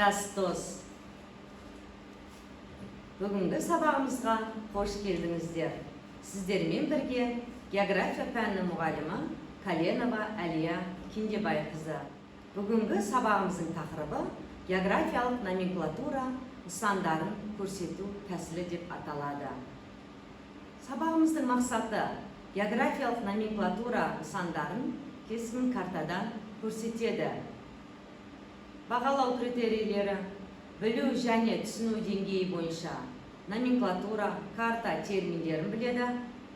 Жас дос! Бүгінгі сабағымызға қош келдіңіздер. Сіздермен бірге география пәнінің мұғалімі Каленова Әлия Кендебайқызы. Бүгінгі сабағымыздың тақырыбы географиялық номенклатура нысандарын көрсету тәсілі деп аталады. Сабағымыздың мақсаты: географиялық номенклатура нысандарын кескін картадан көрсетеді. Бағалау критерийлері: білу және түсіну деңгейі бойынша номенклатура, карта терминдерін біледі,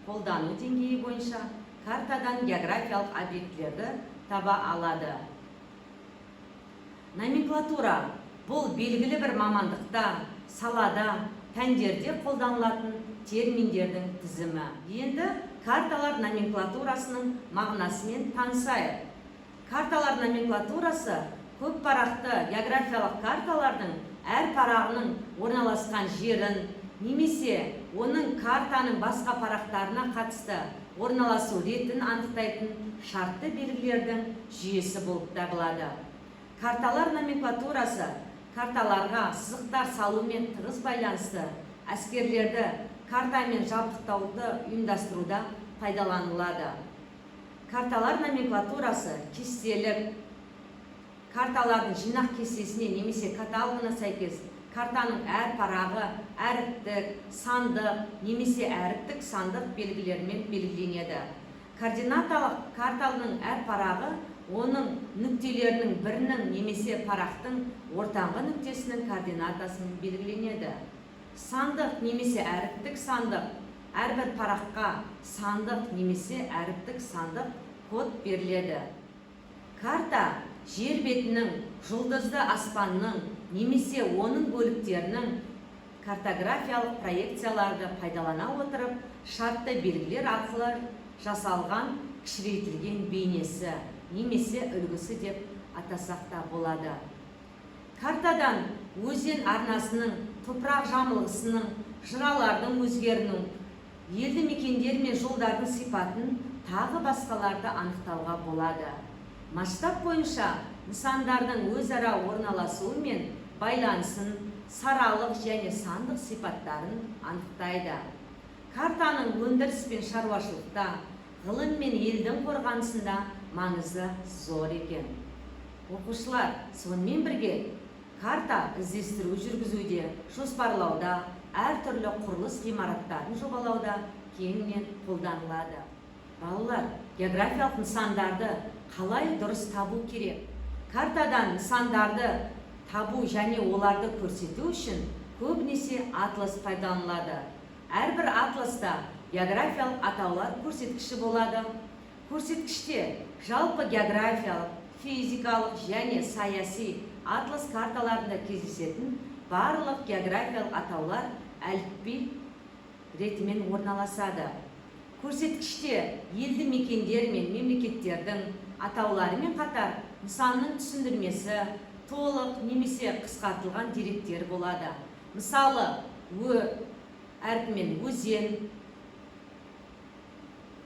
қолдану деңгейі бойынша картадан географиялық объектілерді таба алады. Номенклатура – бұл белгілі бір мамандықта, салада, пәндерде қолданылатын терминдердің тізімі. Енді карталар номенклатурасының мағынасымен танысайық. Карталар номенклатурасы – көп парақты географиялық карталардың әр парағының орналасқан жерін немесе оның картаның басқа парақтарына қатысты орналасу ретін анықтайтын шартты белгілердің жүйесі болып табылады. Карталар номенклатурасы карталарға сызықтар салумен тығыз байланысты әскерлерді картамен жабдықтауды ұйымдастыруда пайдаланылады. Карталар номенклатурасы кестелік карталардың жинақ кестесіне немесе каталогына сәйкес картаның әр парағы әріптік, сандық немесе әріптік сандық белгілермен белгіленеді. Координаталық картаның әр парағы оның нүктелерінің бірінің немесе парақтың ортаңғы нүктесінің координатасымен белгіленеді. Сандық немесе әріптік сандық: әрбір параққа сандық немесе әріптік сандық код беріледі. Карта – жер бетінің, жұлдызды аспанның немесе оның бөліктерінің картографиялық проекцияларды пайдалана отырып, шартты белгілер арқылы жасалған кішірейтілген бейнесі немесе үлгісі деп атасақ та болады. Картадан өзен арнасының, топырақ жамылғысының, жыралардың өзгеруінің, елді мекендер мен жолдардың сипатын, тағы басқаларды анықтауға болады. Масштаб бойынша нысандардың өзара орналасуы мен байланысын, саралық және сандық сипаттарын анықтайды. Картаның өндіріс пен шаруашылықта, ғылым мен елдің қорғанысында маңызы зор екен, оқушылар. Сонымен бірге карта іздестіру жүргізуде, жоспарлауда, әртүрлі құрылыс ғимараттарын жобалауда кеңінен қолданылады. Балалар, географиялық нысандарды қалай дұрыс табу керек? Картадан нысандарды табу және оларды көрсету үшін көбінесе атлас пайдаланылады. Әрбір атласта географиялық атаулар көрсеткіші болады. Көрсеткіште жалпы географиялық, физикалық және саяси атлас карталарында кездесетін барлық географиялық атаулар әліпби ретімен орналасады. Көрсеткіште елді мекендер мен мемлекеттердің атауларымен қатар нысанның түсіндірмесі, толық немесе қысқартылған деректер болады. Мысалы, Ө әрпімен өзен,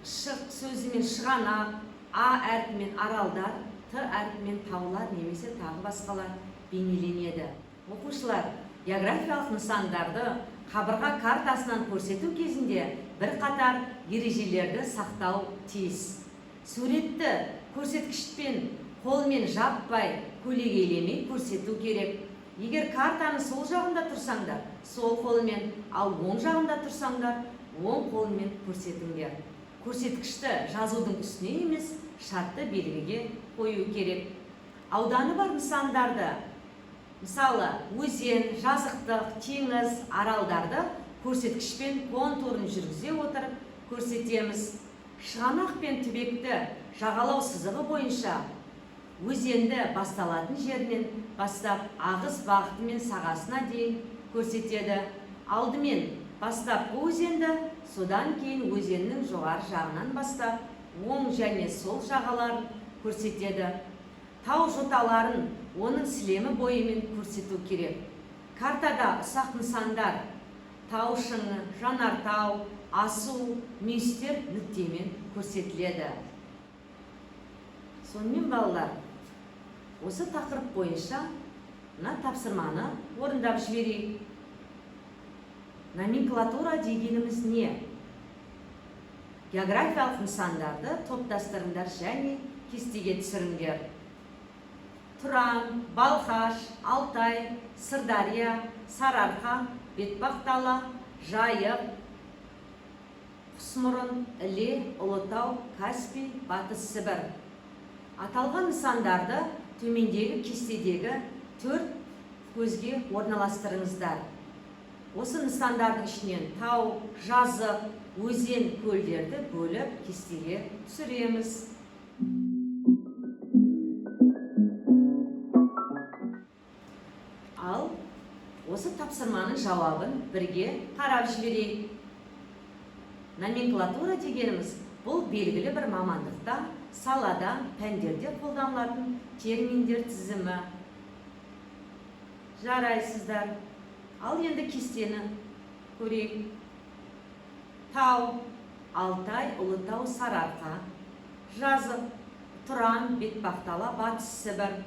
Ш сөзімен шығанақ, А әрпімен аралдар, Т әрпімен таулар немесе тағы басқалар бейнеленеді. Оқушылар, географиялық нысандарды қабырға картасынан көрсету кезінде бірқатар ережелерді сақтау тиіс. Суретті көрсеткішпен қолмен жаппай, көлегейлемей көрсету керек. Егер картаның сол жағында тұрсаңдар, сол қолмен, ал оң жағында тұрсаңдар, оң қолмен көрсетіңдер. Көрсеткішті жазудың үстіне емес, шартты белгіге қою керек. Ауданы бар нысандарды, мысалы, өзен, жазықтық, теңіз, аралдарды көрсеткішпен контурын жүргізе отырып көрсетеміз. Шығанақ пен түбекті жағалау сызығы бойынша, өзенді басталатын жерінен бастап, ағыс бағыты мен сағасына дейін көрсетеді. Алдымен бастапқы өзенді, содан кейін өзеннің жоғары жағынан бастап, оң және сол жағаларын көрсетеді. Тау жоталарын оның сілемі бойымен көрсету керек. Картада ұсақ нысандар – тау шыңы, жанартау, асу, мүйістер нүктемен көрсетіледі. Сонымен, балалар, осы тақырып бойынша Мына тапсырманы орындап жіберейік. Номенклатура дегеніміз не? Географиялық нысандарды топтастырыңдар және кестеге түсіріңдер. Тұран, Балқаш, Алтай, Сырдария, Сарыарқа, Бетпақдала, Жайық, Құсмұрын, Іле, Ұлытау, Каспий, Батыс Сібір. Аталған нысандарды төмендегі кестедегі төрт көзге орналастырыңыздар. Осы нысандардың ішінен тау, жазық, өзен, көлдерді бөліп, кестеге түсіреміз. Ал осы тапсырманың жауабын бірге қарап жіберейік. Номенклатура дегеніміз – бұл белгілі бір мамандықта, салада, пәндерде қолданылатын терминдер тізімі. Жарайсыздар! Ал енді кестені көрейік. Тау: Алтай, Ұлытау, Сарыарқа. Жазық: Тұран, Бетпақдала, Батыс Сібір.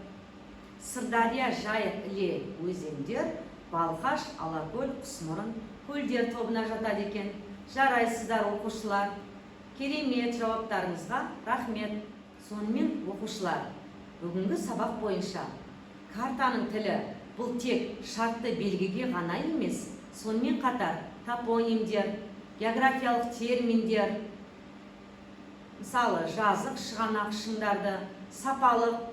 Сырдария, Жайық, Іле – өзендер, Балқаш, Алакөл, Құсмұрын көлдер тобына жатады екен. Жарайсыздар, оқушылар! Керемет жауаптарыңызға рахмет! Сонымен, оқушылар, бүгінгі сабақ бойынша картаның тілі бұл тек шартты белгіге ғана емес, сонымен қатар топонимдер, географиялық терминдер, мысалы, жазық, шығанақ, шыңдарды, сапалық,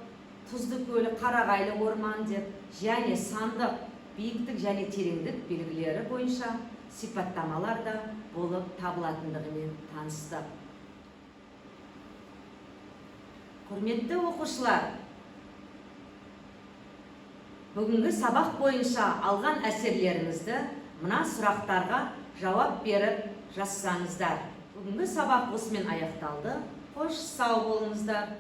тұзды көлі, қарағайлы орман деп және сандық, биіктік және тереңдік белгілері бойынша сипаттамалар да болып табылатындығымен таныстық. Құрметті оқушылар, бүгінгі сабақ бойынша алған әсерлеріңізді мына сұрақтарға жауап беріп жазсаңыздар. Бүгінгі сабақ осымен аяқталды. Қош, сау болыңыздар!